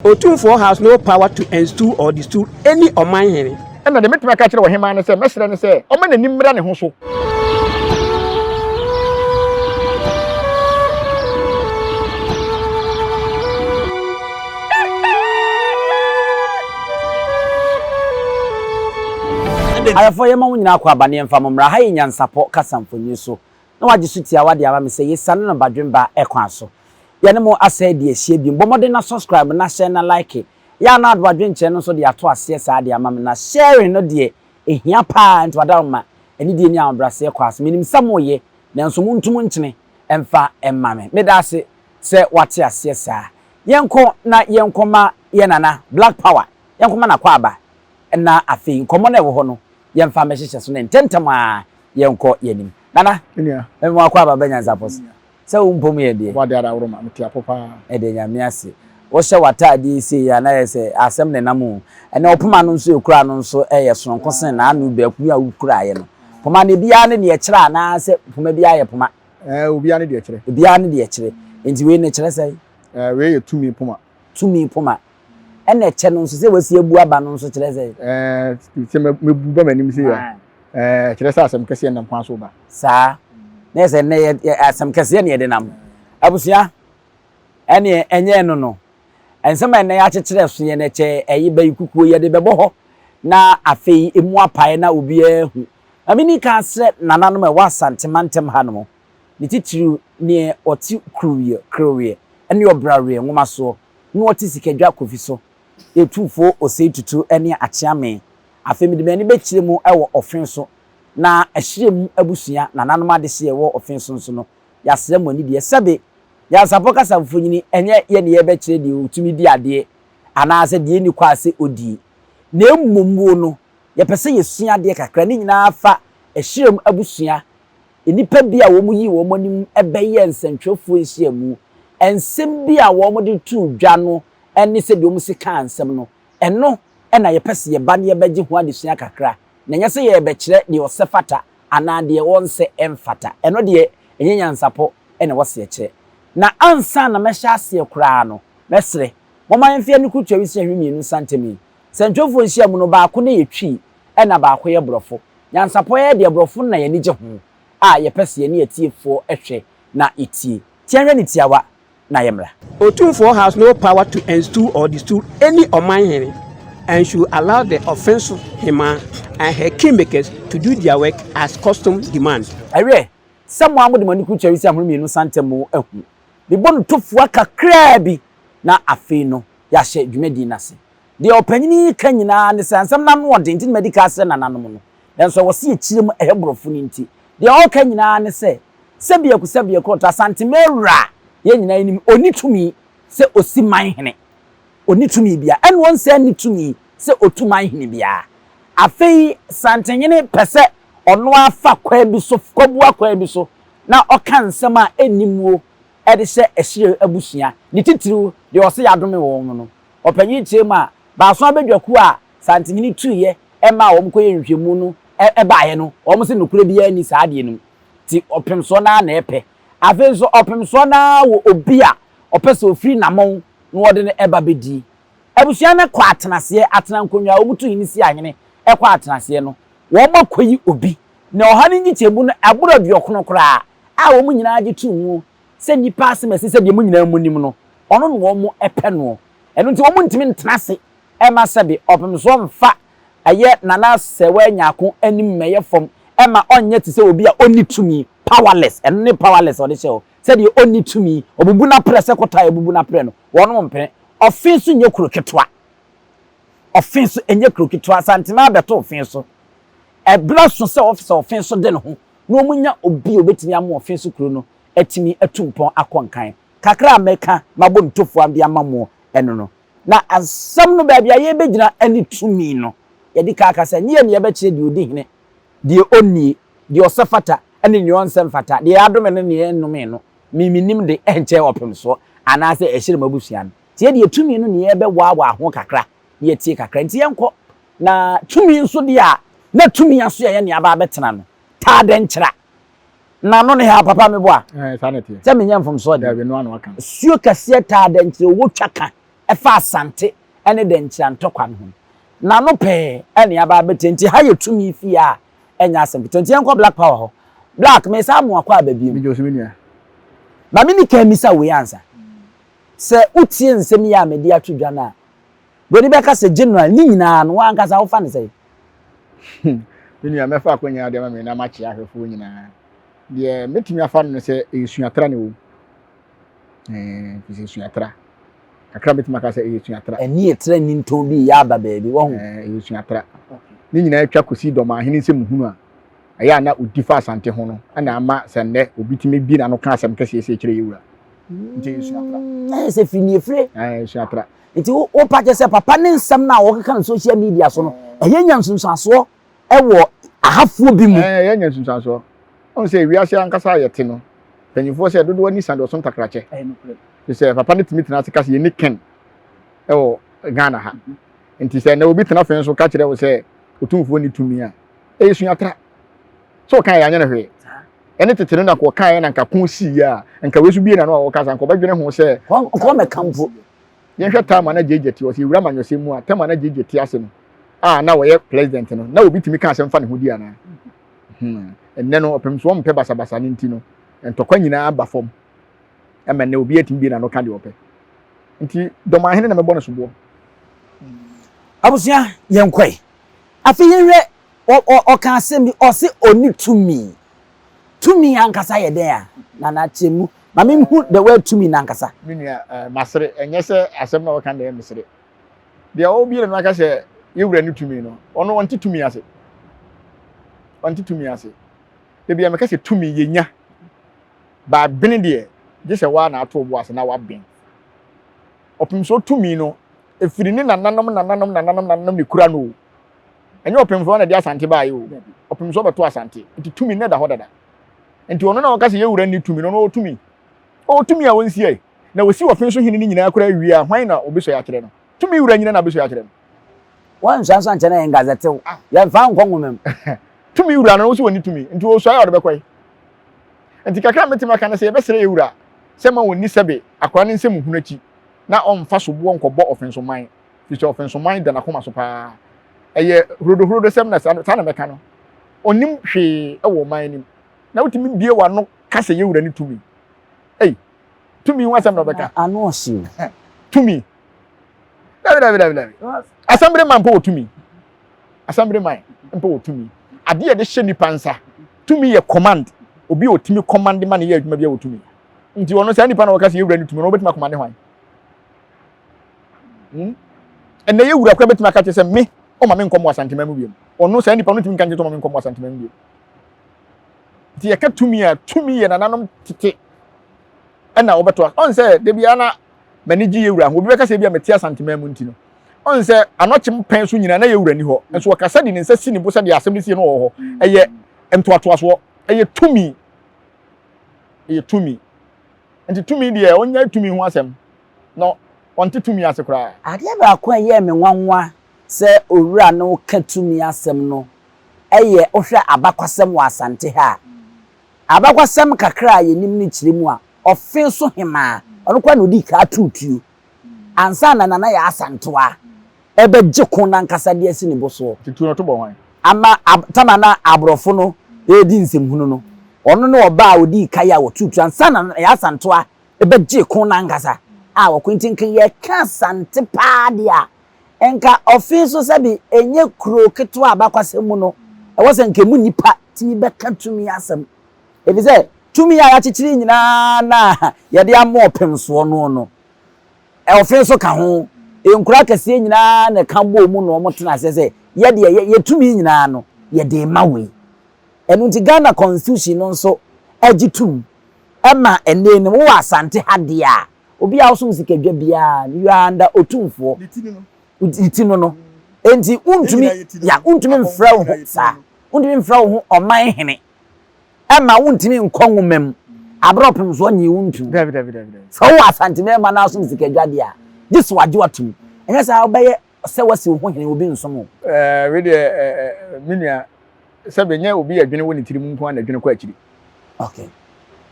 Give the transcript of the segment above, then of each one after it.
Otumfoɔ has no power to enstool or destool any Ɔmanhene. Ɛnna deɛ mɛtumi aka akyerɛ ɔhemmaa ne sɛ, mɛsrɛ no sɛ ɔmma n'ani mmra ne ho so. Ayɛfoɔ yɛma mo nyinaa akɔ aba ne yɛmfa mo mmra ha yɛ nyansapɔ kasa mfonyin so na wagye so tiawa de ama me sɛ yɛsiane no badwemba kwan so. Yɛne mo asɛe de ahyia biom. Bɔ mmɔden na subscribe na share na like. Yɛ a na ado adwenkyerɛ no nso de ato aseɛ saa de ama me. Na sharing no deɛ ɛhia paa nti wadaworoma anidie ne ahobraseɛ kɔ ase. Menim sɛ moyɛ nanso montum nkyene mfa mma me. Meda ase sɛ wate aseɛ saa. Yɛnkɔ na yɛnkɔma yɛn nana Black Power, yɛnkɔma no akwaaba na afei nkɔmmɔ no a ɛwɔ hɔ no yɛmfa mmɛhyehyɛ so na ntɛmntɛm ara yɛnkɔ yɛn anim. Nana, mema wo akwaaba ba Nyansapɔ so. Sɛ wo mpom yɛ deɛ. Ɔbɔ adeɛ adaworoma, mete apɔ paa. Yɛda Nyame ase. Wohyɛ w'ataadeɛ yi sei a na ayɛ sɛ asɛm na ɛnam o. Ɛnɛ wo poma no nso ekura no nso yɛ sononko sen n'ano biako yi a wokuraeɛ no. Poma no ebiara ne deɛ ɛkyerɛ anaa sɛ poma biara yɛ poma? Ɛɛ obiara ne deɛ ɛkyerɛ. Obiara ne deɛ ɛkyerɛ. Nti wei no ɛkyerɛ sɛn? Ɛɛ wei yɛ tumi poma. Tumi poma. Ɛna ɛkyɛ no nso sɛ wasi abu aba no nso kyerɛ sɛn? Ɛɛ sɛ mebu ba m'anim sei a. Ɛɛ, kyerɛ sɛ asɛm kɛseɛ nam kwan so reba. Saa. Na yɛ sɛ nnɛ yɛ, yɛ asɛm kɛseɛ na yɛde nam. Abusua, ɛneɛ ɛnyɛ ɛno no. Nsɛm a ɛnnɛ yɛakyekyerɛ so yɛn ɛkyɛ ɛyi bɛyi kukuo yɛde bɛbɔ hɔ na afei emu apae na obiara ahu. Ma menni kan srɛ nananom a ɛwɔ Asante mantam hanom, ne titiriw neɛ ɔte Kuruwiɛ, Kreweɛ, ne Ɔbraweɛ nwoma soɔ na ɔte Sikadwa Kofi so, Etufoɔ Osei Tutu ne Akyeame Afei mede m'ani bɛkyerɛ mu wɔ ɔfe so, na ɛhyeɛ mu abusua, nananom adehyeɛ wɔ ɔfe so nso no, yɛasrɛ mo anidie. Sɛbe, nyansapɔ kasa mfonini, ɛnyɛ yɛn na yɛrebɛkyerɛ deɛ ɔtumi di adeɛ anaasɛ deɛ ɛnni kwan sɛ ɔdie, na mmom wo no, yɛpɛ sɛ yɛsua adeɛ kakra, ne nyinaa fa ɛhyeɛ mu abusua, nnipa bi a wɔyii wɔn anim bɛyɛɛ nsɛntwerɛfoɔ nhyiamu, nsɛm bi a wɔde too dwa no ne sɛdeɛ wɔsi kaa nsɛm no, Ɛno na yɛpɛ sɛ yɛba na yɛbɛgye ho adesua kakra, na ɛnyɛ sɛ yɛrebɛkyerɛ deɛ ɔsɛ fata anaa deɛ ɔnsɛ mfata. Ɛno deɛ, ɛnyɛ nyansapɔ na ɛwɔ sɛ yɛkyerɛ. Na ansa na mɛhyɛ aseɛ koraa no, mɛsrɛ, momma yɛmfa yɛn ani kurutu awisiaa hwi mmienu nsa ntam yi. Sɛntwerɛfoɔ nhyiamu no, baako no yɛ Twi ɛna baako yɛ Borɔfo. Nyansapɔ yɛ deɛ Borɔfo no na yɛn ani gye ho a yɛpɛ sɛ yɛne atiefoɔ hwɛ na yɛtie. Nti yɛnhwɛ no tiawa na yɛmmra. Otumfoɔ has no power to enstool or destool any Ɔmanhene and should allow the Offinso Hemaa and her kingmakers to do their work as custom demands. Ɛwerɛ sɛ mo ara mode mo ani kurukyerɛ wisi ahono mmienu sa ntam mu ahu. Mebɔ no tofua kakraa bi na afei no yɛahyɛ dwumadi no ase. Deɛ ɔpanyin yi reka nyinaa ne sɛ nsɛm no ano ɔden nti na madi kan asrɛ nananom no. Nanso ɛwɔ sɛ yɛkyerɛ mu ɛhɛ borɔfo no nti. Deɛ ɔreka nyinaa ne sɛ, sɛbiako sɛbiako ɔtɔ Asante Mawura a yɛn nyinaa nim, ɔnni tumi sɛ ɔsi man hene. Ɔnni tumi biara. Ɛna ɔnsan nni tumi sɛ ɔtu man hene biara. Afei Santehene pɛ sɛ ɔno ara fa kwan bi so, kɔbua kwan bi so na ɔka nsɛm a ɛnni muo de hyɛ Ahyire abusua, ne titiriw deɛ ɔse yɛadome wɔn no. Ɔpanyin kyerɛ mu a, baason abadwakuo a Santehene tuiɛ maa wɔn kɔyɛɛ nhwehwɛmu no baeɛ no, wɔn se nokorɛ biara nni saa adeɛ no mu. Nti ɔpemsoɔ no ara na ɛpɛ. Afei nso ɔpemsoɔ no ara wɔ obi a ɔpɛ sɛ ɔfiri namɔn na wɔde no ba bɛdi. Abusua no kɔ atenaseɛ, atena nkonnwa a wɔtu hene si ahene kɔ atenaseɛ no, wɔakɔyi obi. Na ɔha no nkyekyɛmu no ɛboro aduɔkono koraa a wɔn nyinaa gye too mu sɛ nnipa asɛm a ɛsɛ sɛ deɛ mo nyinaa monim no, ɔno na wɔpɛ noɔ. Ɛno nti wɔntumi ntena ase mma sɛbe ɔpemsoɔ mfa ɛyɛ Nana Sɛwɛ Nyarko anim mmɛyɛ fam mma ɔnyɛ te sɛ obi a ɔnni tumi, powerless, ɛno ne powerless a ɔde hyɛ hɔ, sɛdeɛ ɔnni tumi, ɔbubu n'aprɛ sɛ kɔtɔ a yɛbubu n'aprɛ no, wɔnom mpene. Ɔfe nso nyɛ kuro ketewa. Ɔfe nso ɛnyɛ kuro ketewa. Asantema abɛto ɔfe so. Ɛberɛ so sɛ ɔfe sɛ ɔfe so de ne ho na wɔnya obi a ɔbɛtumi ama ɔfe so kuro no atumi atu mpɔn akɔ nkan. Kakra a mɛka mabɔ no tofoa de ama mo ɛno no. Na asɛm no baabi a yɛrebɛgyina ne tumi no, yɛadi kan aka sɛ, ɛnyɛ yɛn na yɛbɛkyerɛ deɛ ɔdi hene, deɛ ɔnnie, deɛ ɔsɛ fata ne deɛ ɔnsɛ mfata, deɛ yɛadome no ne deɛ yɛnnomee no. Me mennim de, ɛnkyɛ ɔpem soɔ anaasɛ ɛhyerɛ m'abusua no. Nti yɛdeɛ tumi no ne yɛrebɛwaawaa ho kakra na yɛatie kakra. Nti yɛnkɔ. Na tumi nso deɛ a, na tumi aso yɛn ne aba abɛtena no, taa dɛnkyera. Na no ne ha papa me boa. Ɛɛ saa na ɛteɛ. Sɛ menyɛ mfomsoɔ deɛ. Daabi no ano aka. Suo kɛseɛ taa dɛnkyerɛ owó twa ka. ɛfa Asante ne Dɛnkyira ntɔkwa no ho no, n'ano pɛɛ na yɛaba abɛtie. Nti ha yɛ tumi fie a ɛnyɛ asɛm ketewa. Nti yɛnkɔ Black Power hɔ. Black, mesan mo akɔ aba bio. Megye wo so me nua. Ma me ni kan mmisa wei ansa. Sɛ wotie nsɛm yi a mede ato dwa no a, Buroni bɛka sɛ general ne nyinaa no, wo ankasa wofa no sɛn? Me nua, mɛfa akwanya a wode ama me na makyea ahwɛfoɔ nyinaa. Deɛ mɛtumi afa no ne sɛ ɛyɛ suatra na ɛwɔ mu. Ɛɛ, sɛ suatra. Kakra mɛtumi aka sɛ ɛyɛ suatra. Ɛne ɛtra nni ntɔn bi yɛ aba baabi, wahu. Ɛɛ, ɛyɛ suatra. Ne nyinaa atwa kɔsi Dɔmahene nsɛm hunu a ɛyɛ a na ɔdi fa Asante ho no na ama sɛ nnɛ obi tumi bue n'ano ka asɛm kɛseɛ sei kyerɛ yɛn wura. Nti ɛyɛ suatra. Ɛyɛ sɛ firi ne efire. Ɛyɛ suatra. Nti wopa kyɛ sɛ papa ne nsɛm no a wɔkeka no social media so no, ɛyɛ nya nsunsuansoɔ wɔ ahafoɔ bi mu. Ɛyɛ nya nsunsuansoɔ. Ɔhu sɛ wiase ankasa a yɛte no, mpanyinfoɔ sɛ dodoɔ ani sa deɛ ɔso ntakrakyɛ. Te sɛ papa no tumi tena ase ka sɛ yɛnni ken wɔ Ghana ha. Nti sɛ nnɛ obi tena fɛn so ka kyerɛ wo sɛ Otumfoɔ nni tumi a, ɛyɛ suatra. Sɛ ɔkaeɛ anyɛ no hwee. Ɛne tete no na nka ɔkaeɛ na nka ko siiɛ a, nka wei so bie n'ano a ɔkasa, nka ɔbɛdwene ho sɛ. Nka ɔmmɛka mpo. Yɛnhwɛ time a na JJ te, ɔsɛ yɛwura amanyɔsɛm mu a, time a na JJ te ase no, a na ɔyɛ president no, na obi tumi ka asɛm fa ne ho di anaa? Hmm. Ɛnnɛ no, ɔpem so ɔmpɛ basabasa no nti no, ntɔkwa nyinaa ba fam. Ɛma nnɛ obi atumi bie n'ano ka deɛ ɔpɛ. Nti Dɔmahene na mɛbɔ no soboɔ. Abusua, yɛnkɔe. Afei yɛnhwɛ, ɔka asɛm bi, ɔse ɔnni tumi. Tumi ankasa yɛ dɛn a? Nana kyerɛ mu. Ma menhu the word tumi no ankasa. Me nua, eh, masere. Ɛnyɛ sɛ asɛm no a wɔka no na ɛyɛ mesere. Deɛ ɔbie n'ano aka sɛ yɛn wura ne tumi no, ɔno ɔnte tumi ase. Ɔnte tumi ase. Da biara meka sɛ tumi yɛnya. Ba bene deɛ, gye sɛ woa na ato wo bo ase na woaben. Ɔpemsoɔ tumi no, ɛfiri ne nananom nananom nananom nananom na ɛkura no o. Ɛnyɛ ɔpemsoɔ na ɛde Asante baeɛ o. Ɔpemsoɔ bɛto Asante. Nti tumi no da hɔ dada. Nti ɔno na ɔka sɛ yɛn wura nni tumi no, ɔno ɔwɔ tumi. Ɔwɔ tumi a ɔnsiae. Na ɔsi ɔfe so hene no nyinaa koraa wie a, hwan na ɔbɛsua akyerɛ no? Tumi wura nyina na abɛsua akyerɛ no. Wɔnsua nso ankyɛ na yɛn gazɛtew. Yɛmfa nkɔ nwoma mu. Tumi wura no, wo sɛ ɔnni tumi. Nti ɔsuae a ɔde bɛkɔe. Nti kakra a mɛtumi aka ne sɛ yɛbɛsrɛ yɛn wura sɛ mma ɔnni sɛbe akwadaa no nsɛm hunu akyi na ɔmfa soboɔ nkɔbɔ ɔfensoman, firi sɛ ɔfensoman da n'akoma so paa. Ɛyɛ hurodohurodosɛm na saa na mɛka no. Ɔnnim hwee wɔ ɔman anim. Na wotumi bue w'ano ka sɛ yɛn wura ne tumi. Ei, tumi ho asɛm na ɔbɛka. Ano ɔhye o. Tumi. Dabi, dabi, dabi, dabi. Asɛmbere man mpo wɔ tumi. Asɛmbere man mpo wɔ tumi. Adeɛ a yɛde hyɛ nipa nsa. Tumi yɛ command. Obi a ɔtumi command ma no yɛ adwuma bi a wɔ tumi. Nti ɔno saa nipa na ɔka sɛ yɛ wura ne tumi no, ɔbɛtumi akɔmande hwan? Hmm? Ɛnna yɛ wura koraa bɛtumi aka kyerɛ sɛ me ɔma me nkɔm wɔ Asantema mu biom. Ɔno saa nipa no tumi nka nkyerɛ sɛ ɔma me nkɔm wɔ Asantema mu biom. Nti yɛka tumi a, tumi yɛ nananom tete ɛna wɔbɛto ɔn sɛ da biara na m'ani gye yɛ wura ho. Obi bɛka sɛ ebi a mete Asantema mu nti no. Ɔn sɛ anɔkyem pɛn so nyinaa na yɛ wura ni hɔ. Nso ɔkasa de ne nsa si ne bo sɛ deɛ asɛm no sie no wɔ hɔ. Ɛyɛ ntoatoasoɔ. Ɛyɛ tumi. Ɛyɛ tumi. Nti tumi deɛ ɔnyɛ tumi ho asɛm. Na ɔnte tumi ase koraa. Adeɛ baako a ɛyɛɛ me nwanwa sɛ owura no reka tumi asɛm no yɛ wohwɛ abakwasɛm wɔ Asante ha a, abakwasɛm kakra a yɛnim no kyerɛ mu a, ɔfe so hemaa, ɔno koraa na ɔdii kan too tuo ansa na Nana Yaa Asantewaa rebɛgye ko no ankasa de asi ne bo soɔ. Nti tuo no to bɔ hwan? Ama ab tam a na aborɔfo no redi nsɛmhunu no, ɔno ne ɔbaa a ɔdii kan a wɔtoo tuo ansa na Nana Yaa Asantewaa bɛgyee ko no ankasa a wɔko nti nka yɛka Asante paa deɛ a, nka ɔfe so sɛbe ɛnyɛ kuro ketewa a abakwasɛm mu no ɛwɔ sɛ nka ɛmu nnipa tumi bɛka tumi asɛm ɛfiri sɛ tumi a yɛakyekyere nyinaa na yɛde ama ɔpem soɔ no no ɔfe nso ka ho nkuro akɛseɛ nyinaa na ɛka bɔɔ mu na wɔn tena aseɛ sɛ yɛdeɛ yɛ tumi nyinaa no yɛde ma wei ɛno nti Ghana constitution no nso agye tum ɛma ɛnɛ no wowɔ Asante ha deɛ a obi a wosom sikadwa biara no you are under Otumfoɔ ne ti no no enti wontumi ya wontumi mfrɛ wo ho saa wontumi mfrɛ wo ho ɔman hene ɛma wontumi nkɔ nwoma mu aberɛ ɔpem soɔ nyee wo ntum sɛ wowɔ Asante mmarima no asom sikadwa deɛ a gye sɛ wagye watom ɛnyɛ saa wobɛyɛ sɛ wasi wo ho hene obi nsom wo. Ɛɛ wei deɛ ɛɛ me nua sɛbe nyɛ obi adwene wɔ ne tirim nko ara na adwene kɔ akyiri. Okay.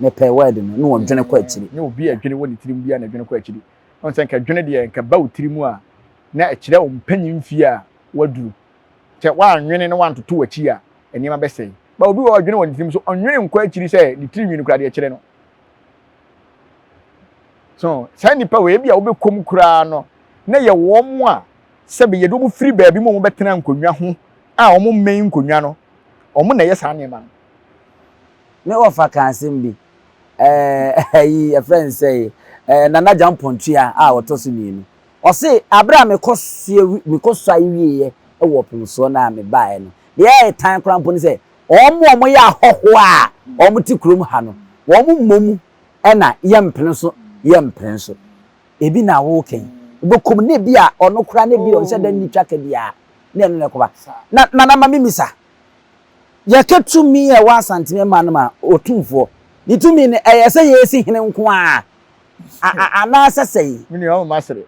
Mepɛ word no, na ɔdwene kɔ akyiri. Nyɛ obi adwene wɔ ne tirim biara na adwene kɔ akyiri. Ɔn sɛ nka dwene deɛ nka ba wo tiri mu a na ɛkyerɛ wo mpanyin mfie a waduru. Sɛ woanwene na woantoto w'akyi a nneɛma bɛsɛe. Ba obi wɔ hɔ a ɔdwene wɔ ne tirim so ɔnwene nkɔ akyiri sɛ ne tiri nwi no koraa deɛ ɛkyerɛ no. So saa nnipa wei ebi a wobɛkɔ mu koraa no na yɛ wɔn a sɛbe yɛde wɔn firi baabi ma wɔn bɛtena nkonnwa ho a wɔn mmɛn nkonnwa no wɔn na ɛyɛ saa nneɛma no. Me wɔfa kaa asɛm bi, ɛɛ ayi yɛfrɛ no sɛ ɛɛ Nana Gyampɔntua a ɔtɔ so mmienu. Ɔse abere a mekɔ sua mekɔ suae wieɛ wɔ ɔpemsoɔ no a mebaeɛ no, deɛ ɛyɛ tan koraa mpo ne sɛ wɔn a wɔyɛ ahɔhoɔ a wɔte kurom ha no, wɔn mmom na yɛmpene so yɛmpene so. Ebi na woka yi. Wobɛkɔ mu na ebi a ɔno koraa na ebi a ɔnhyɛ da nni twaka biara na ɛno na ɛkɔba. Na Nana ma memmisa, Yɛka tumi a ɛwɔ Asante mmaa no ma Otumfoɔ. Ne tumi no, ɛyɛ sɛ yɛresi hene nko ara anaasɛ sɛn? Me nua, wama masere.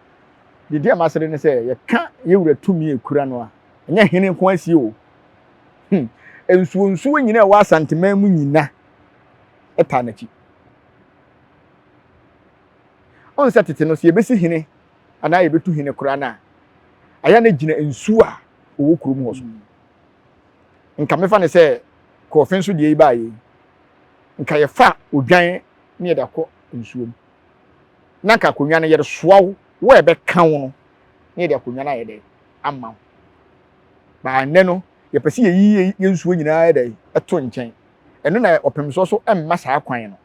Deɛ nti a masere ne sɛ, yɛka yɛn wura tumi a ɛkura no a, ɛnyɛ hene nko ara sie o. Hmm. Nsuo nsuo nyina a ɛwɔ Asanteman mu nyina taa n'akyi. Ɔn sɛ tete no, sɛ yɛbɛsi hene anaa yɛbɛtu hene koraa no a, ayɛ na gyina nsuo a ɔwɔ kurom hɔ so. Nka mefa no sɛ kɔɔfe nso deɛ yi baayɛ yi, nka yɛfa odwan ne yɛde akɔ nsuo mu. Na nka akonnwa no yɛde soa wo, wo a ɛbɛka wo no, na yɛde akonnwa no ayɛ dɛ ama wo. Baa nnɛ no, yɛpɛ sɛ yɛyi yɛn nsuo nyinaa yɛ dɛ ɛto nkyɛn. Ɛno na ɔpemsoɔ so mma saa kwan no.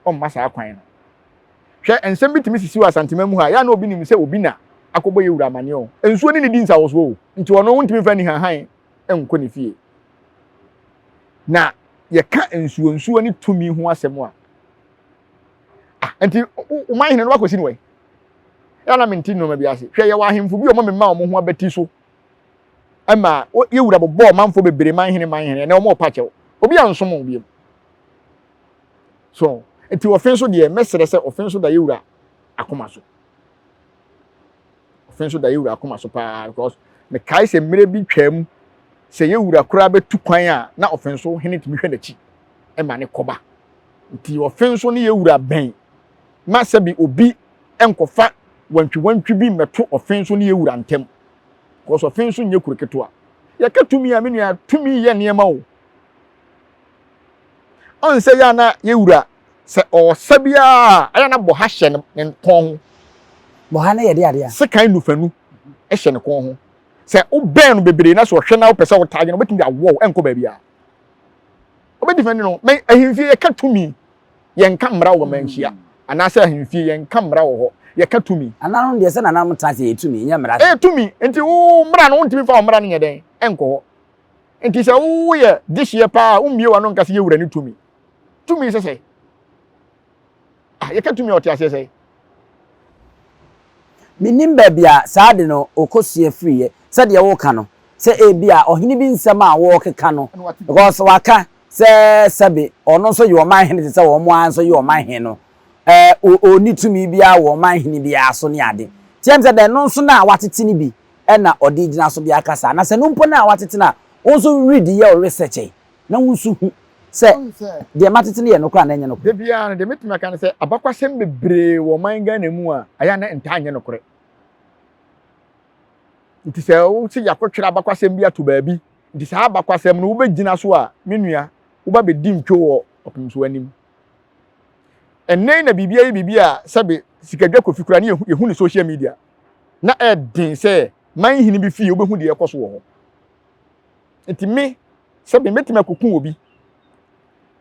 Ɔmma saa kwan no. Hwɛ, nsɛm bi tumi sisi wɔ Asantema mu ha, yɛ a na obi nim sɛ obi na akɔbɔ yɛ wura amaneɛ o. Nsuo ne ne di nsawɔsoɔ o, nti ɔno wontumi mfa anihanhan nkɔ ne fie. Na yɛka nsuo nsuo ne tumi ho asɛm a, ah, nti ɔman hene no wakɔsi no wɔ yɛ na mente nneɛma bi ase. Hwɛ, yɛwɔ ahemfo bi a wɔn mema wɔn ho abati so ma yɛ wura bobɔ ɔmanfoɔ bebree man hene man hene, ɛnɛ wɔn ɔpa kyɛw. Obi ansom wɔn biom. So nti ɔfe nso deɛ mɛsrɛ sɛ ɔfe nso da yɛwura akoma so. Ɔfe nso da yɛwura akoma so paa because mekae sɛ mmerɛ bi twam sɛ yɛwura koraa bɛtu kwan a na ɔfe nso hene tumi hwɛ n'akyi ma ne kɔba. Nti ɔfe nso ne yɛwura bɛn ma sɛbi obi nkɔfa wantwiwantwi bi mmɛto ɔfe nso ne yɛwura ntam because ɔfe nso nyɛ kuro ketewa. Yɛka tumi a me nua tumi yɛ nneɛma o. Ɔn sɛ yɛ a na yɛ wura sɛ ɔɔsa biara a, ayɛ na bɔha hyɛ ne ne kɔn ho. Bɔha no yɛ de adeɛ a. Sekan nufanu hyɛ ne kɔn ho. Sɛ wobɛn no bebree na sɛ ɔhwɛ na wopɛ sɛ wotaage no, obetumi de awɔ wo, ɛnkɔ baabiara. Obedifɛndi no. Mɛ ahemfie yɛka tumi, yɛnka mmara wɔ manhyia. Anaasɛ ahemfie yɛnka mmara wɔ hɔ, yɛka tumi. Nananom deɛ sɛ nananom tena ase ɛyɛ tumi, ɛnyɛ mmara. Ɛyɛ tumi, nti wo mmara no wontumi mfa wo mmara no nyɛ dɛn ɛnkɔ hɔ. Nti sɛ woyɛ dehyeɛ paa a, wommie w'ano nka sɛ yɛ wura ne tumi. Tumi sɛ sɛ. Ah, yɛka tumi a ɔte aseɛ sɛ. Mennim baabi a saa ade no ɔkɔsua firiiɛ, sɛdeɛ woka no, sɛ ebia ɔhene bi nsɛm a wɔrekeka no, because waka sɛ sɛbe ɔno nso yɛ ɔman hene te sɛ wɔn ara nso yɛ ɔman hene no, ɛɛ ɔnni tumi biara wɔ ɔman hene biara so ne ade. Nti ɛm sɛ dɛn no nso no a watete no bi na ɔde gyina so de aka saa. Na sɛ no mpo no a watete no a, wo nso read yɛ wo research ɛ, na wo nso hu sɛ deɛ matete no yɛ nokorɛ anaa ɛnyɛ nokorɛ. Da biara no, deɛ mɛtumi aka ne sɛ abakwasɛm bebree wɔ ɔman Ghana mu a ɛyɛ a na ɛntaa nyɛ nokorɛ. Nti sɛ wo se yɛakɔtwerɛ abakwasɛm bi ato baabi, nti saa abakwasɛm no wobɛgyina so a, me nua, woba bɛdi ntwo wɔ ɔpemsoɔ anim. Ɛnnɛ yi na biribi ayɛ biribi a sɛbe sikadwa kofi koraa ne yɛhu ne social media. Na ɛden sɛ man hene bi fie wobɛhu deɛ ɛkɔ so wɔ hɔ. Nti me sɛbe mɛtumi akɔku obi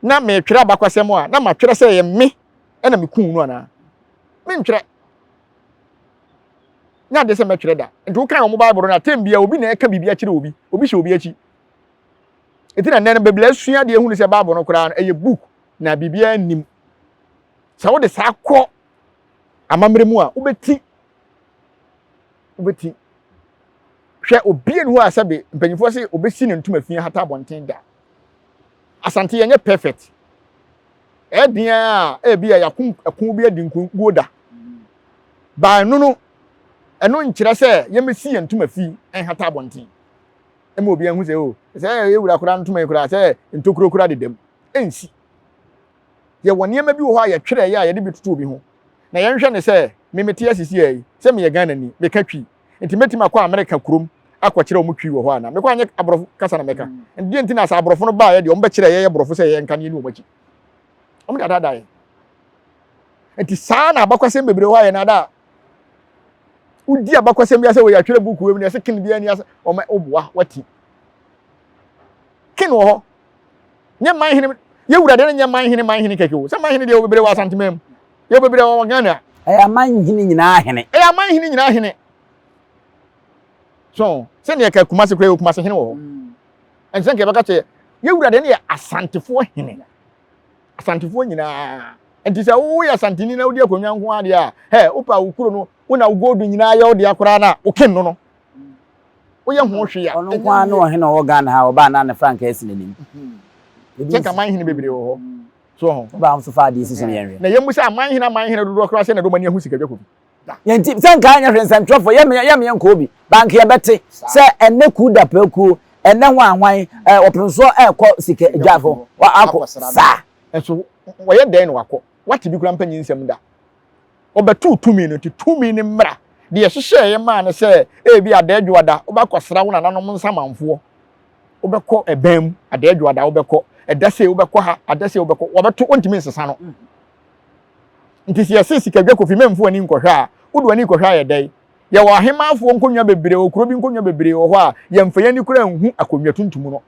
na metwerɛ abakwasɛm a na matwerɛ sɛ ɛyɛ me ɛna meku no anaa? Mentwerɛ. Nyɛ adeɛ sɛ mɛtwerɛ da. Nti wokan wɔn Bible no a, tɛm bia obi na ɛka biribi akyerɛ obi, obi hyɛ obi akyi. Nti na nnɛ no bebree asua adeɛ hunu sɛ Bible no koraa no ɛyɛ book na biribiara nnim. Sɛ wode saa kɔ amammerɛ mu a wobɛti wobɛti. Hwɛ obi ni hɔ a sɛbe mpanyinfoɔ se obɛsi ne ntoma fi ahata abɔnten da. Asante yɛnyɛ perfect. Ɛyɛ den a ebi a yɛako ɛko bi adi nkoguo da. Baa ɛno no ɛno nkyerɛ sɛ yɛmmɛsi yɛn ntoma fi nhata abɔnten. Ɛma obi ahu sɛ o sɛ ɛyɛ wura koraa ntoma yi koraa sɛ ntokuro koraa dedam. Ɛnsi. Yɛwɔ nneɛma bi wɔ hɔ a yɛtwerɛeɛ a yɛde bi toto obi ho. Na yɛnhwɛ no sɛ, me mete ase seesei yi, sɛ meyɛ Ghanani, meka Twi, nti mɛtumi akɔ Amerika kurom akɔkyerɛ wɔn Twi wɔ hɔ anaa? Mekɔ a nyɛ aborɔfo kasa na mɛka. Nti deɛ nti na sɛ aborɔfo no baeɛ deɛ wɔbɛkyerɛ yɛyɛ borɔfo sɛ yɛnka na yɛnni wɔn akyi. Wɔn de adaadaa yɛn. Nti saa na abakwasɛm bebree wɔ hɔ a yɛn ada wodi abakwasɛm bi asɛ wɔyɛ atwerɛ buku wɔ mu na yɛsɛ ken biara ni asɛ wɔn woboa wati. Ken wɔ hɔ. Nyɛ man hene yɛ wura deɛ no nyɛ man hene man hene kɛkɛ o. Sɛ man hene deɛ wɔ bebree wɔ Asanteman mu. Yɛ bebree wɔ Ghana. Ɛyɛ aman hene nyinaa hene. Ɛyɛ aman hene nyinaa hene. So sɛdeɛ ka Kumase koraa yɛ Kumase hene wɔ hɔ. Ɛnsɛ nka yɛbɛka kyɛ yɛ wura deɛ no yɛ Asantefoɔ hene. Asantefoɔ nyinaa. Nti sɛ woyɛ Asanteni na wodi akonnwa nko ara deɛ a, hɛ wopɛ a wo kuro no wo na wo gold nyinaa yɛ wo dea koraa na wo ken no no. Woyɛ ho hwee a. Ɔno nko ara ne ɔhene a ɔwɔ Ghana ha a ɔbaa na ne frankaa si n'anim. Sɛ nka aman hene bebree wɔ hɔ. So ho. Ɔbaa nso fa adeɛ si so no yɛnhwɛ. Na yɛmmu sɛ aman hene aman hene dodoɔ koraa sɛ na ɛde wɔn ani ahu sikadwa kofi. Da. Yɛn nti sɛ nka anyɛ hwee nsɛntwerɛfoɔ yɛ meɛ yɛ meɛ nkɔɔ bi ba nka yɛbɛte sɛ ɛnɛ kuo da pɛ kuo ɛnɛ hwan hwan ɛ ɔpensoɔ ɛɛkɔ sika dwafo akɔ saa. Nso wɔyɛ dɛn na wakɔ? Wate bi koraa mpa nyinsɛm da. Ɔbɛtoo tumi no nti tumi no mmra. Deɛ ɛhyehyɛeɛ maa no sɛ ebi Adaadwoada wobɛkɔsra wo nananom nsamanfoɔ, wobɛkɔ ɛbɛn mu, Adaadwoada wobɛkɔ, ɛda sei wobɛkɔ ha, ada sei wobɛkɔ, wɔbɛto, wontumi nsesa no. Nti sɛ yɛse Sikadwa Kofi mɛmfa w'ani nkɔhwɛ a, wode w'ani kɔhwɛ ayɛ dɛn? Yɛwɔ ahemmanfoɔ nkonnwa bebree wɔ kuro bi nkonnwa bebree wɔ hɔ a yɛmfa yɛn ani koraa nhu akonnwa tuntum no.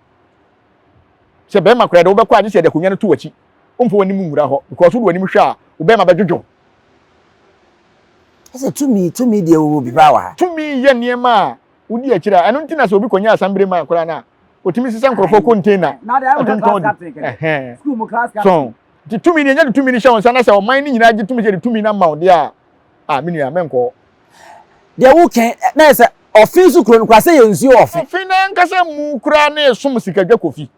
Sɛ bɛrima koraa de wobɛkɔ a gye sɛ yɛde akonnwa no to w'akyi. Womfa w'anim nwura hɔ because wode w'anim hwɛ a wo bɛrima bɛdwodwo. Ɛsɛ tumi tumi deɛ wɔwɔ bi paa wɔ ha. Tumi yɛ nneɛma a wodi akyire a ɛno nti na sɛ obi kɔnya asambere man koraa no a otumi sesa nkurɔfoɔ container ɛtontɔn di ɛhɛn so nti tumi no yɛnya de tumi no hyɛ wo nsa na sɛ ɔman no nyinaa gye tumi sɛ yɛde tumi no ama wo deɛ a a me nua mɛnkɔ hɔ. Deɛ woka na yɛ sɛ ɔfe so kuro no koraa sɛ yɛ nsuo ɔfe. Ɔfe no ankasa mu koraa na ɛsom sikadwa kofi.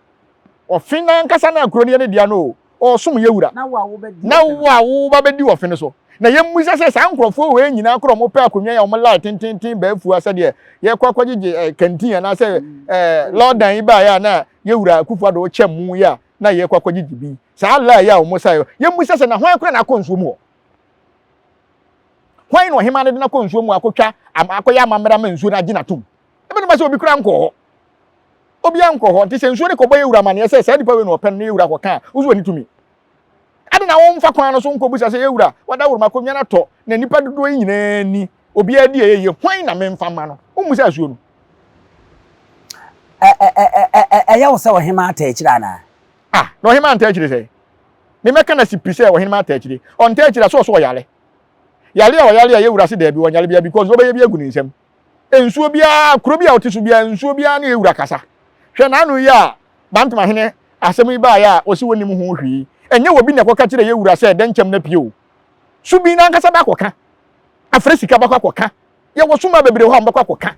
Ɔfe no ankasa na kuro no yɛ ne dea no o, ɔresom yɛ wura. Na wo a woba bɛdi ɔfe no so. Na yɛmmisa sɛ saa nkurɔfoɔ wei nyinaa korɔ wɔpɛ akonnwa yi a wɔn line tententen baafua sɛdeɛ yɛkɔ akɔgyegye eh, kantin anaasɛ eh, lɔdan yi baeɛ a na yɛ wura Akufo Addo kyɛ mu yi a na yɛkɔ akɔgyegye bi. Saa line yi a wɔn sa yɛmmisa sɛ na hwan koraa na akɔ nsuo mu hɔ? Hwan na ɔhemaa no de no akɔ nsuo mu akɔtwa akɔyɛ amammerɛ ama nsuo no agye no atom? Ɛbɛtumi sɛ obi koraa nkɔɔ hɔ. Obiara nkɔ hɔ. Nti sɛ nsuo no kɔbɔ yɛ wura amaneɛ sɛ saa nipa wei na ɔpɛ no na yɛ wura kɔka a, wo so w'ani tumi. Ade na womfa kwan no so nkɔbisa sɛ yɛ wura, wadaworo m'akonnwa no atɔ na nnipa dodoɔ yi nyinaa ni, obiara di ɛyɛ yie, hwan na memfa mma no? Wommisa asuo no. Ɛyɛ wo sɛ ɔhemaa taa akyire anaa? Ah, na ɔhemaa ntaa akyire sɛn? Memɛka no asi pi sɛ ɔhemaa taa akyire. Ɔntaa akyire a, sɛ ɔso ɔyare. Yare a ɔyare a yɛ wura se daabi, ɔnyare biara because ɔbɛyɛ bi agu ne nsam. Nsuo biara, kuro bi a ɔte so biara, nsuo biara ne ewura kasa. Hwɛ n'ano yi a Bantama hene asɛm yi baeɛ a ɔse ɔnnim ho hwee yi, ɛnyɛ obi na ɛkɔka kyerɛ yɛwura sɛ dɛnkyɛm no apue o. Subin no ankasa bɛakɔka. Afrɛ sika bɛkɔ akɔka. Yɛwɔ suma bebree hɔ a wɔbɛkɔ akɔka.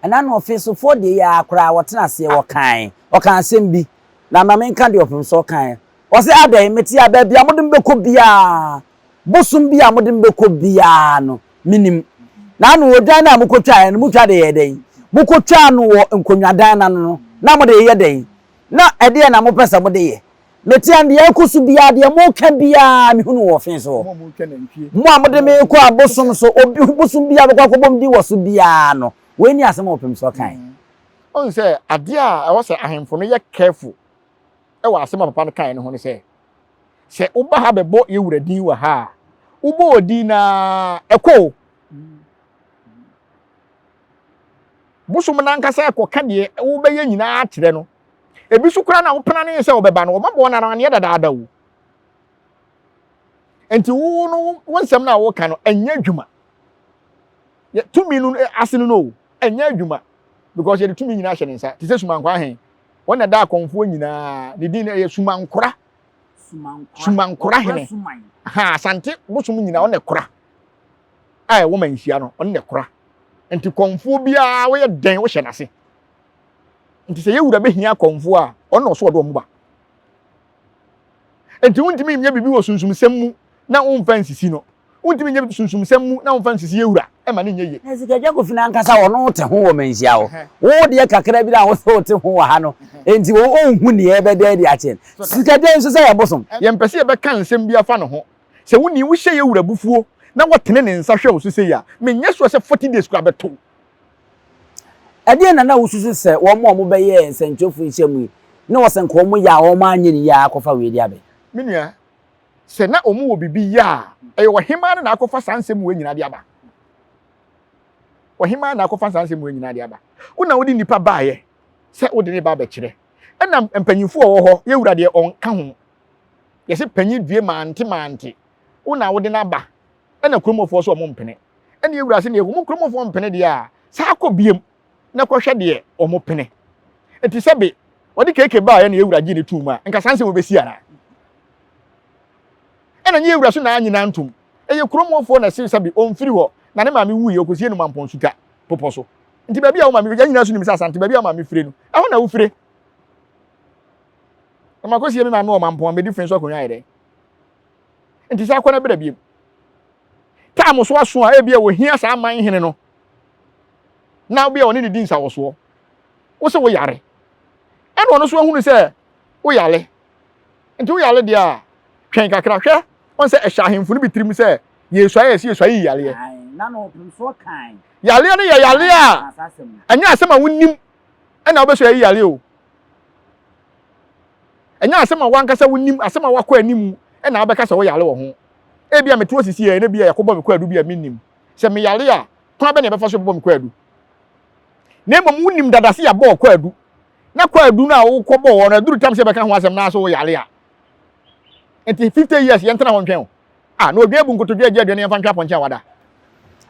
Ɛna no ɔfesofoɔ deɛ yi ara koraa wɔtena aseɛ wɔkae, ɔkaa asɛm bi, na ma menka deɛ ɔfemsoɔ kaeɛ. Ɔse adɛn, mete a baabi a mode me bɛkɔ biara, Bosom bi a mode me bɛkɔ biara no, menim. Na ano odwan no a mokɔtwaeɛ no, motwa de yɛɛ dɛn? Mokɔtwaa no wɔ nkonnwadan no ano no, na mode reyɛ dɛn? Na ɛdeɛn na mopɛ sɛ mode yɛ? Mete a, deɛ ɛrekɔ so biara, deɛ moreka biara, mehunu wɔ ɔfe so hɔ. Mo a mode me rekɔ abosom so, obi, bosom biara a mobɛkɔ akɔbɔ me din wɔ so biara no, wei ne asɛm a ɔpem sɛ ɔkae. Wohu sɛ adeɛ a ɛwɔ sɛ ahemfo no yɛ careful wɔ asɛm a papa no kaeɛ no ho ne sɛ, Sɛ woba ha bɛbɔ yɛn wura din wɔ ha a, wobɔ odin no ara, ɛkɔ o. Bosom no ankasa ɛkɔka deɛ wobɛyɛ nyinaa kyerɛ no. Ebi so koraa na wopena ne sɛ wɔbɛba no, wɔbɛbɔ wɔn amanneɛ dadaada o. Nti wo no wo nsɛm no a woka no ɛnyɛ adwuma. Tumi no ase no no o, ɛnyɛ adwuma because yɛde tumi nyinaa hyɛ ne nsa. Te sɛ Sumankwaa he, wɔn na ɛda akɔmfoɔ nyinaa, ne din no ɛyɛ Sumankora. Sumankora hene. Ha Asante bosom nyinaa ɔne kora. A ɛwɔ manhyia no ɔne ne kora. Nti kɔmfoɔ biara woyɛ dɛn wohyɛ n'ase. Nti sɛ yɛwura bɛhia kɔmfoɔ a ɔno na ɔso ɔde ɔmo ba. Nti wontumi nyɛ biribi wɔ sunsumsɛm mu na womfa nsisi no. Wontumi nyɛ sunsumsɛm mu na womfa nsisi yɛn wura ma no nyɛ yie. Na Sikadwa Kofi no ankasa ɔno te ho wɔ Manhyia hɔ. Wo deɛ kakra bi na wo sɛ wote ho wɔ ha no, enti ɔnhu nea ɛbɛda adi akyerɛ no. Sikadwa yi nso sɛ yɛ bosom. Yɛmpɛ sɛ yɛbɛka nsɛm bi afa ne ho. Sɛ wonni, wohyɛ yɛn wura abufuo. na wɔtene ne nsa hwɛ wo so sei a, menyɛ sure sɛ 40 days koraa bɛto wo. Ɛdeɛn na na wosusu sɛ wɔn a wɔbɛyɛɛ nsɛnkyerɛwfo nhyiam yi ne wɔ sɛ nka wɔyɛ a wɔanyɛ no yie a akɔfa wei de aba yi? Me nua, sɛ na wɔn wɔ biribi yɛ a, ɛyɛ ɔhemaa no na akɔfa saa nsɛm wei nyinaa de aba. Ɔhemaa na akɔfa saa nsɛm wei nyinaa de aba. Wo na wode nnipa baeɛ sɛ wode ne ba abɛkyerɛ. Ɛna mpanyinfoɔ a wɔwɔ hɔ, yɛ wura deɛ ɔnka ho. Yɛse panyin due mante mante. Wo na wode no aba. Ɛna kuromfoɔ nso wɔn mpene. Ɛna yɛ wura se deɛ wɔn kuromfoɔ mpene deɛ a, saa kɔ biem na kɔhwɛ deɛ wɔn pene. Nti sɛbe ɔde keke baeɛ na yɛ wura gye ne tuu mu a, nka saa nsɛm bɛsi anaa? Ɛna nye yɛ wura so na anyi nantom. Ɛyɛ kuromfoɔ na ɛse sɛbe ɔmfiri hɔ na ne maame wuiɛ ɔkɔsie no Mampɔn Suta popɔ so. Nti baabi a wo maame, yɛn nyinaa nso nim sɛ Asante baabi a wo maame fire no, ɛhɔ na wofire. Na makɔsie me maame wɔ Mampɔn a mɛdi fene so akonnwa ayɛ dɛn? Nti saa kɔ na bra biem. Time so aso a ebi a wɔhia saa man hene no na obi a ɔne ne di nsawɔsoɔ. Wo sɛ woyare. Ɛna ɔno nso ahunu sɛ woyare. Nti woyare deɛ a twɛn kakra hwɛ wɔn sɛ ɛhyɛ ahemfo no bi tirim sɛ yɛsua yɛ sɛ yɛsua yi yareɛ. Yareɛ no yɛ yareɛ a ɛnyɛ asɛm a wonim ɛna wobɛsua yi yareɛ o. Ɛnyɛ asɛm a w'ankasa wonim, asɛm a wakɔ anim na wobɛka sɛ woyare wɔ ho. Ebia mete hɔ sisi ɛ, na ebia yɛakɔbɔ me kwaadu bi a minnim. Sɛ meyare a, kwan bɛn na yɛbɛfa so bɛbɔ me kwaadu? Na mmom wonim dada sɛ yɛabɔ wo kwaadu, na kwaadu no a wokɔbɔɔ hɔ no, aduru tam sɛ yɛbɛka ho asɛm na sɛ woyare a. Nti 50 years yɛntena hɔ ntwɛn wo. Ah, na odwan abu nkotodwe agye aduane yɛmfa ntwe apɔnkye a wada.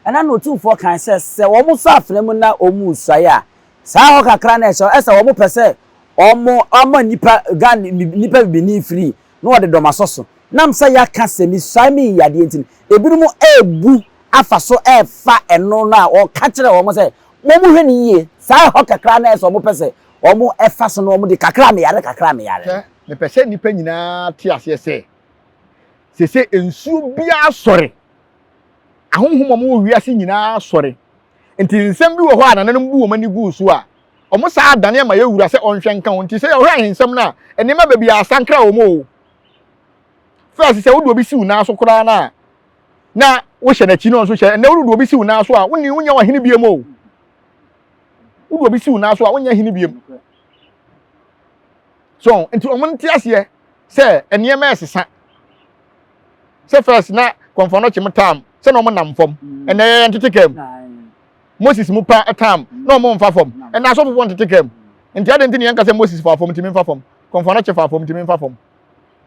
Ɛnna na Otumfoɔ kae sɛ, Sɛ wɔsɔ afena mu na wɔresuae a, saa hɔ kakra na ɛhyɛ hɔ, ɛsɛ wɔpɛ sɛ wɔma nnipa, Ghana, nnipa bibini firi na wɔde dɔm asɔ so. Nam sɛ yɛaka sɛ misuae me yadeɛ nti no, ebinom rebu afa so refa ɛno no a wɔka kyerɛ wɔn sɛ wɔnhwɛ no yie. Saa hɔ kakra na ɛsɛ wɔpɛ sɛ wɔfa so na wɔde kakra a meyare, kakra a meyare no. Hwɛ, mepɛ sɛ nnipa nyinaa te aseɛ sɛ, seesei nsuo biara sɔre. Ahonhom a wɔwɔ wiase nyinaa sɔre. Nti nsɛm bi wɔ hɔ a nananom bu wɔn ani guu so a, wɔn saa adane ama yɛn wura sɛ ɔnhwɛ nka ho. Nti sɛ yɛhwɛ ahensɛm no a, nneɛma bebree asankra wɔn o. First sɛ wode obi si wo nan so koraa no a, na wohyɛ n'akyi na ɔnso hyɛ. Ɛnnɛ wode obi si wo nan so a, wonni wonyɛ ɔhene biom o. Wode obi si wo nan so a, wonyɛ hene biom. So nti wɔn nte aseɛ sɛ nneɛma ɛsesa. Sɛ first na kɔnfɔn no kyem tam sɛ na wɔn nam fam. Ɛnnɛ yɛyɛ ntete kam. Moses mu pa tam na wɔn mfa fam. Ɛnnɛ asɔfofoɔ ntete kam. Nti adɛn nti na yɛnka sɛ Moses fa fam nti memfa fam. Kɔnfɔn no kye fa fam nti memfa fam.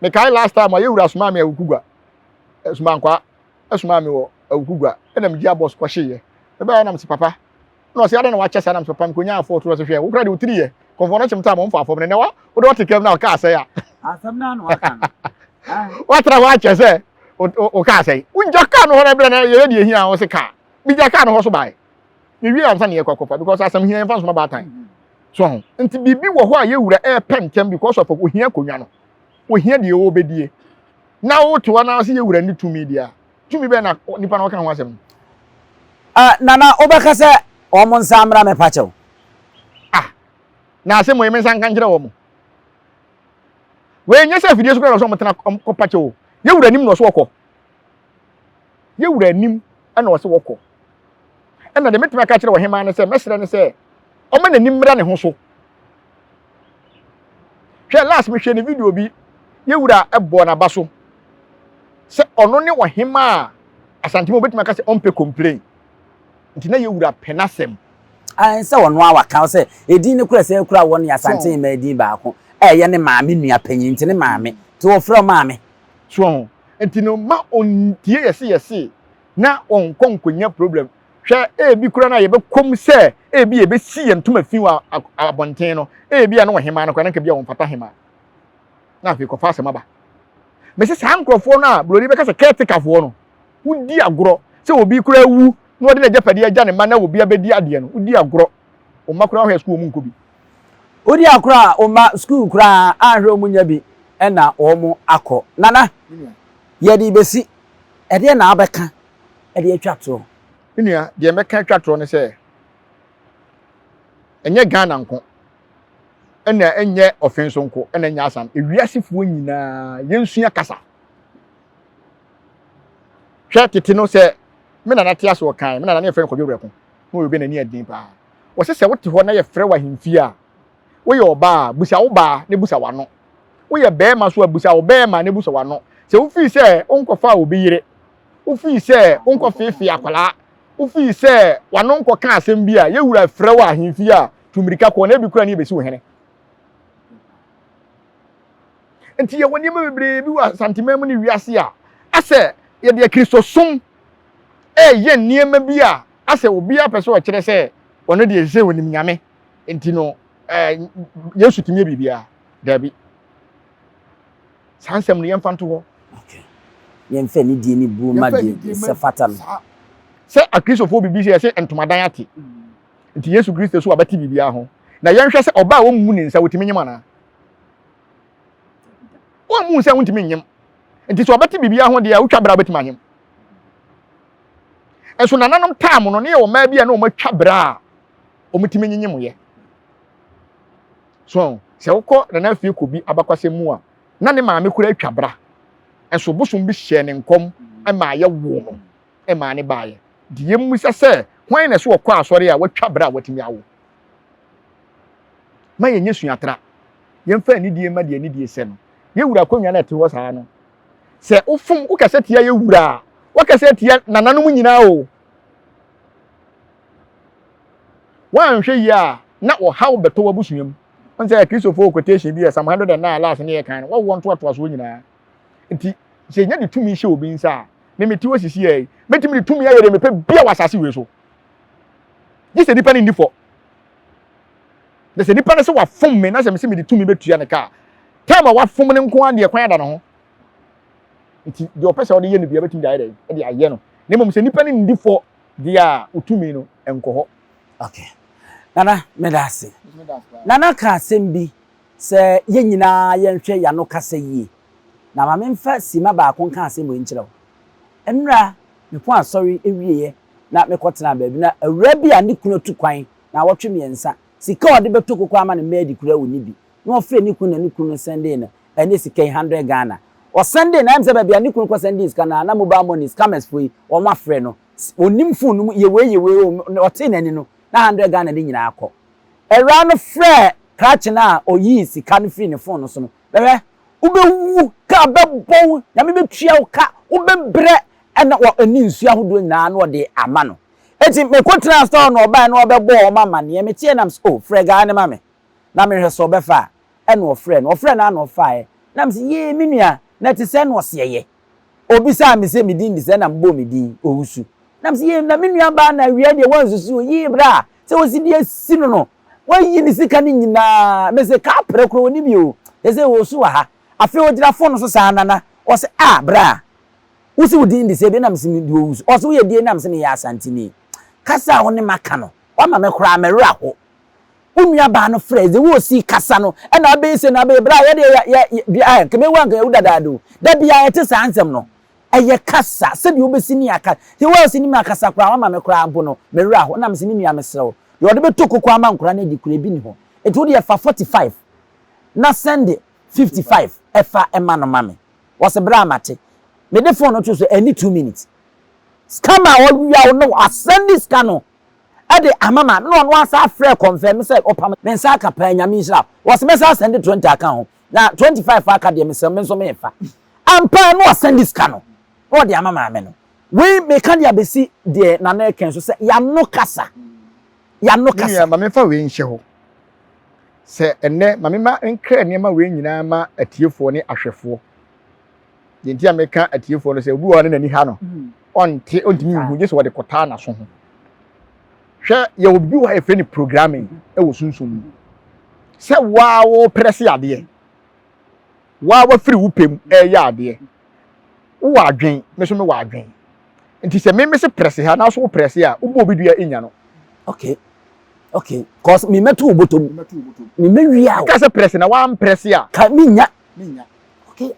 Mekae last time a yɛwura somaa me Awukugua. Sumankwaa somaa me wɔ Awukugua ɛna megyia bɔs kɔhyeeɛ. Mebaeɛ na mese papa na ɔse adɛn na wakyɛ saa na mese papa mekonyaa fɔɔto ɔse hwɛ wo koraa deɛ wo tiri yɛ kɔmfoɔ no kyem tam ɔmfa fam no nɛ wa wode ɔte kam na ɔkaa sɛe a asɛm no ano aka no watra hɔ akyɛ sɛ wo kaa sɛe wongya kaa no hɔ no berɛ na yɛyɛ deɛ hia wo se kaa megya kaa no hɔ so bae mewie ansa ne yɛkɔ akɔfa because asɛm hia yɛmfa nsoma baatan so ho nti biribi wɔ hɔ a yɛwura ɛɛpɛ ntɛm because of ohia akonnwa no ohia deɛ ɔbɛdie na wote hɔ na sɛ yɛwura ne tumi deɛ a Tumi bɛn na nipa na ɔka ho asɛm no? Ah, Nana, wobɛka sɛ wɔn nsa mmra me pakyɛw? Ah, na asɛm wei me nsa nka nkyerɛ wɔn. Wei nyɛ sɛ afidie so koraa na ɔsɛ wɔn tena kɔ pakyɛw o. Yɛwura anim na ɔsɛ wɔkɔ. Yɛwura anim na ɔsɛ wɔkɔ. Ɛna deɛ mɛtumi aka akyerɛ ɔhemaa no sɛ mɛsrɛ no sɛ ɔma n'ani mmra ne ho so. Hwɛ last mehwɛ ne video bi yɛwura bɔɔ n'aba so sɛ ɔno ne ɔhema a Asante mu obetumi aka sɛ ɔmpɛ complain nti na yɛwura pɛ n'asɛm. Ae sɛ ɔno a waka sɛ edin no kura sɛ kura wɔ ne Asante hema edin baako a ɛyɛ ne maame nua panyin nti ne maame nti wɔfrɛ maame. So ho nti no ma ɔntie yɛse yɛse na ɔnkɔ nkɔnya problem hwɛ ebi kura no a yɛbɛkɔm sɛ ebi yɛbɛsi yɛn ntoma fi wɔ abɔnten no ebi a na ɔhema no kora na nka bi a wɔmfata hema na afei kɔfa asɛm aba mese saa nkurɔfoɔ no a buroni bɛka sɛ caretakerfoɔ no wodi agorɔ sɛ obi kura awu na ɔde n'agyapadeɛ agya ne mma na obi abɛdi adeɛ no wodi agorɔ wo mma koraa hwɛ sukuu wɔn nkɔ bi wodi agorɔ a wo mma sukuu koraa anhwɛ wɔn nya bi ɛna wɔn akɔ nana yɛde bɛsi ɛdeɛ na abɛka ɛde atwa toɔ me nua deɛ mɛka atwa toɔ ne sɛ ɛnyɛ Ghana nko ɛna ɛnyɛ ɔfen so nko ɛna ɛnyɛ asan ewiasefoɔ nyinaa yɛnsua kasa. Hwɛ tete no sɛ me nana te ase ɔkan me nana ne yɛfrɛ no Kwadwo Werɛko na ɔyɛ obi a n'ani yɛ den paa. Wɔse sɛ wote hɔ na yɛfrɛ wo ahemfie a, woyɛ ɔbaa a, busa wo baa na busa w'ano. Woyɛ barima nso a, busa wo barima na busa w'ano. Sɛ wofii sɛ wonkɔfaa obi yere, wofii sɛ wonkɔfeefee akwadaa, wofii sɛ w'ano nkɔka asɛm bi a, yɛn wura frɛ wo ahemfie a, tu mmirika kɔ na ebi koraa ne yɛbɛsi wo hene. Nti yɛwɔ nneɛma bebree bi wɔ Asanteman mu ne wiase a asɛ yɛde Akristosom ɛreyɛ nneɛma bi a asɛ obiara pɛ sɛ ɔkyerɛ sɛ ɔno deɛ sɛ onim Nyame nti no ɛɛ Yesu tumi yɛ biribiara. Daabi. Saa nsɛm no yɛmfa nto hɔ. Okay. Yɛmfa anidie ne buo ma deɛ ɛsɛ fata no. Sɛ Akristofoɔ biribi sɛ yɛsɛ ntomadan ate. Nti Yesu Kristo so wabɛte biribiara ho. Na yɛnhwɛ sɛ ɔbaa a wɔmmu ne nsa wɔtumi nyem anaa? Wɔmmu nsa wontumi nyem. Nti sɛ ɔbɛte biribiara ho deɛ a wotwa bra wobɛtumi anyem. Nso nananom taam no ne yɛ ɔmaa bi a na wɔatwa bra a wɔtumi nyenyem yɛ. So sɛ wokɔ Nana Afie Kobi abakwasɛm mu a na ne maame kura atwa bra. Nso bosom bi hyɛɛ ne nkɔm maa yɛwoo no maa ne baeɛ. Nti yɛmmisa sɛ hwan na ɛsɛ ɔkɔ asɔre a watwa bra a watumi awo? Ma yɛnyɛ suatra. Yɛmfa anidie mma deɛ anidie sɛ no. Yɛn wura akonnwa no a ɛte hɔ saa no, sɛ wofom wokasa tia yɛn wura a, wakasa atia nananom nyinaa o. Woanhwɛ yie a, na ɔhaw bɛtɔ w'abusua mu. Wɔn sɛ Kristofoɔ quotation bi yɛ Psalm 109 last ne yɛ kan no, wɔwɔ ntoatoasoɔ nyinaa. Nti sɛ yɛnya de tumi hyɛ obi nsa a, me mete hɔ sisi yɛ yi, mɛtumi de tumi ayɛ deɛ mepɛ bia wɔ asase wei so. Gye sɛ nipa no nni fɔ. Na sɛ nipa no sɛ wafom me na sɛ mese mede tumi bɛtua ne ka a, time a wafom no nko ara deɛ kwan ada ne ho. Nti deɛ ɔpɛ sɛ ɔde yɛ no bia bɛtumi de ayɛ dɛn? De ayɛ no. Na mmom sɛ nipa no nni fɔ deɛ a, otumi no nkɔ hɔ. Okay. Nana, meda ase. Nana ka asɛm bi sɛ yɛn nyinaa yɛnhwɛ yɛn ano kasa yie. Na ma memfa simma baako nka asɛm wei nkyerɛ wo. Nnora mekɔɔ asɔre wieeɛ na mekɔtenaa baabi na awuraa bi a ne kunu atu kwan naawɔtwe mmiɛnsa, sika a ɔde bɛtɔ koko ama ne mma adi koraa ɔnni bi. Na ɔfrɛɛ ne kunu na ne kunu no sɛndee no ɛne sika yi hundred Ghana. Ɔsɛndee no, ayɛ me sɛ baabi a ne kunu kɔsɛndee sika no ara na mobile money scammers foɔ yi wɔn afrɛ no. Ɔnnim phone no mu, yɛ wei yɛ wei o, ɔtee n'ani no na hundred Ghana no nyinaa kɔ. Awuraa no frɛɛ krakye no a ɔyii sika no firii ne phone no so no, bɛhwɛ, wobɛwu, kaa bɛbɔ wo, Nyame bɛtua wo ka, wobɛbrɛ, ɛna wɔ ɛne nsuo ahodoɔ nyinaa na ɔde ama no. Enti mekɔtenaa store na ɔbaeɛ na ɔbɛbɔɔ wɔn amaneɛ, meteɛ na mese, oh, frɛ guy no ma me na menhwɛ sɛ ɔbɛfa a, ɛna ɔfrɛɛ no, ɔfrɛɛ no ara na ɔfaeɛ, na mese, yee, me nua, na ɛte sɛn na ɔse ɛyɛ. Ɔbisaa me sɛ me din de sɛn na mebɔɔ me din, Owusu. Na mese, yee, na me nua baa na awia deɛ woansusu o, yee bra, sɛ ɔsi de asi no no, wayi ne sika no nyinaa, mese kaprɛ koraa ɔnni bi o, seesei ɔresu wɔ ha. Afei ɔgyina phone no so saa nana, ɔse, ah bra, wose wo din de sɛn bio? Na mese mede Owusu. Ɔse woyɛ deɛn? Na mese meyɛ Asanteni. Kasa a wo ne maka no, woama me koraa me werɛ aho. Wo nua baa no frɛ, dze wo osii kasa no, ɛna abɛyɛ sei na abɛyɛ, bra yɛdeɛ yɛ yɛ yɛ dua ɛ, nka mewu a nka yɛwu dadaada o. Da biara yɛte saa nsɛm no. Ɛyɛ kasa, sɛdeɛ wobɛsi ne aka, sɛ wo a wosi ne me akasa koraa woama me koraa mpo no, me werɛ aho. Ɛna mese me nua mesrɛ wo, deɛ ɔde bɛtɔ koko ama nkwadaa no adi koraa ebi nni hɔ. Nti wo deɛ fa 45 na sɛnde 55 ɛfa ma no ma me. Ɔse bra mate. Mede phone no too so ɛnni 2 minutes. Scammer a ɔwia wo no wasɛnde sika no de ama ma na ɔno asa afrɛ confirm sɛ ɔpam me nsa aka paa Nyame nhyira wo. Ɔse mɛsan asɛnde 20 aka ho na 25 aka deɛ mesrɛ me nso mefa. Ampa na wasɛnde sika no na ɔde ama maame no. Wei meka de abɛsi deɛ Nana ɛka so sɛ yano kasa. Yano kasa. Me nua ma memfa wei nhyɛ hɔ sɛ ɛnnɛ ma mema nkra nneɛma wei nyinaa ma atiefoɔ ne ahwɛfoɔ. Deɛ nti a meka atiefoɔ no sɛ obi wɔ hɔ ne n'ani ha no ɔnte ɔntumi nhu gye sɛ wɔde kɔtaa n'aso ho. Hwɛ yɛwɔ biribi wɔ ha yɛfrɛ no programming wɔ sunsum mu. Sɛ waa wɔreprɛse adeɛ, waa wafiri wo pɛ mu ɛreyɛ adeɛ. Wowɔ adwen, me nso mewɔ adwen. Nti sɛ me mese prɛse ha na so wo prɛse a, wobɔ obi dua nya no. Okay. Okay. Cause me mɛto wo bɔtɔ mu. Me mɛwia wo. Ka sɛ prɛse na wamprɛse a. Ka menya. Menya. Okay.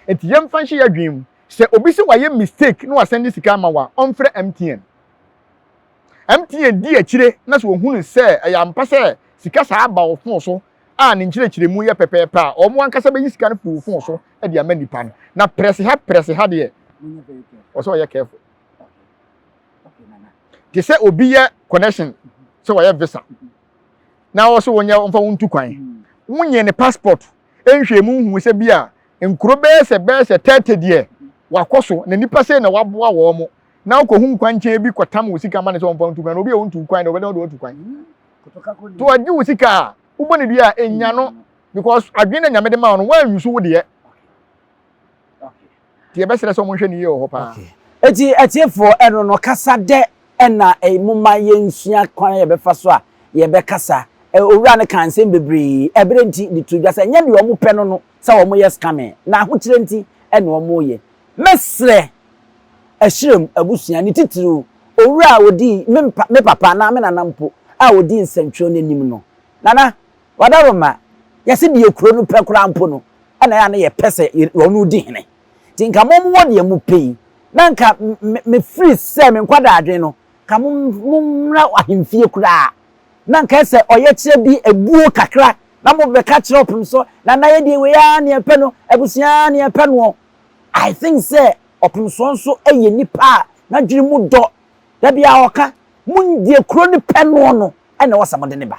Nti yɛmfa nhyɛ yɛadwene mu sɛ obi sɛ wayɛ mistake na wasɛnde sika ama wo a, ɔmfrɛ MTN. MTN di akyire na sɛ wɔhunu sɛ ɛyɛ ampa sɛ sika saa aba wo fon so a ne nkyerɛkyerɛmu yɛ pɛpɛɛpɛ a, wɔn ankasa bɛyi sika no firi wo fon so de ama nipa no. Na prɛse ha prɛse ha deɛ, Ɔsɛ ɔyɛ careful. Te sɛ obi yɛ connection sɛ wɔyɛ visa na ɔsɛ wɔnyɛ ɔmfa wo ntu kwan. Wonyɛ ne passport nhwɛ mu nhu sɛ bi a nkuro bɛyɛ sɛ 30 deɛ wakɔ so na nipa sɛ na waboa wɔn mo na wokɔhu nkwankyɛn bi kɔtam wo sika ma ne sɛ ɔmfa ntu kwan na obi a ɔntu kwan na ɔbɛdɛ ɔde watu kwan. To agye wo sika a wobɔ ne dua a ɛnya no because adwene na Nyame de ma wo no woanwusu wo deɛ. Nti yɛbɛsrɛ sɛ ɔmonhwɛ ne yie wɔ hɔ paa. Eti atiefoɔ, ɛno no kasa dɛ ɛna moma yɛnsua kwan a yɛbɛfa so a yɛbɛkasa. Owura no ka nsɛm bebree ɛberɛ nti de to dwa sɛ ɛnyɛ deɛ ɔmo pɛ no sɛ ɔmo yɛ scamming na ahokyerɛ nti ɛna ɔmo yɛ. Mɛsrɛ ɛhyerɛm abusua ne titiriw owura a odi me mpa me papa anaa me nana mpo a odi nsɛntwerɛ n'anim no, Nana Wadaroma, yɛsɛ deɛ kuro no pɛ koraa mpo no ɛna ɛyɛ a na yɛpɛ sɛ ɔno di hene, nti nka mo wɔ deɛ mo pɛ yi na nka me firi sɛ me nkwadaa adwene no ka mo mommra ahemfie koraa na nka sɛ ɔyɛ kyerɛ bi ebuo kakra na mo bɛka kyerɛ ɔpem so na na yɛ deɛ wei ara ne yɛpɛ no, abusua ne yɛpɛ no. I think sɛ ɔpem so nso yɛ nipa a n'adwene mu dɔ. Dabi a ɔka mo deɛ kuro no pɛ no ɛna ɛwɔ sɛ mo de ne ba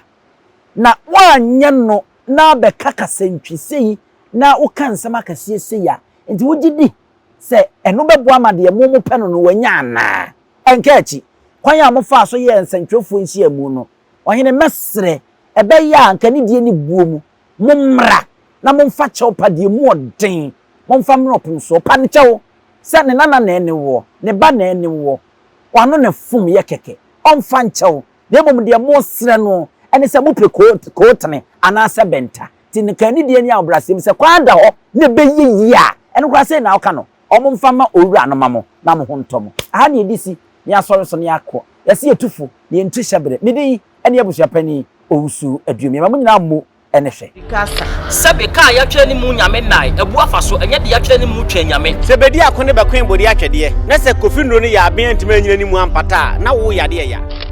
na woanyɛ no na bɛka kasantwi sei na woka nsɛm akɛseɛ sei a, nti wogye di sɛ ɛno bɛboa ma deɛ mo pɛ no wanya anaa? Ɛnka akyi kwan a mofaa so yɛɛ nsɛntwerɛfoɔ nhyiamu no, ɔhene, mɛsrɛ, ɛbɛyɛ a nka ne die ne buo mu mommra na momfa kyɛw pa deɛ mu ɔden momfa mmerɛ ɔpem soɔ pa ne kyɛw sɛ ne nana na ɛne woɔ, ne ba na ɛne woɔ, wano ne fom yɛ kɛkɛ, ɔmfa nkyɛw, na mmom deɛ mosrɛ no ɛne sɛ mopɛ kootene anaasɛ bɛnta. Nti ne ka anidie ne ahobrɛaseɛ sɛ kwan da hɔ na ɛbɛyɛ yie a, ɛno koraa sɛ na woka no, ɔmo mfa ma owura no ma mo na mo ho ntɔ mo. Aha ne yɛdi si ne asɔre so ne akɔ yɛse yɛtu fo na yɛntu hyɛberɛ. Mede ɛne abusuapani Owusu Aduom, yɛma mo nyinaa mo ɛne hwɛ. Kasa. Sɛbe kaa yɛatwerɛ ne mu Nyame nnae abu afa so, ɛnyɛ de yɛatwerɛ ne mu twɛn Nyame. Sɛ bɛdi ako ne bɛkoe bɔde atwɛdeɛ na sɛ Kofi Nnuro no yɛ aben antimi anyina ne mu ampata a na wo yadeɛ ya.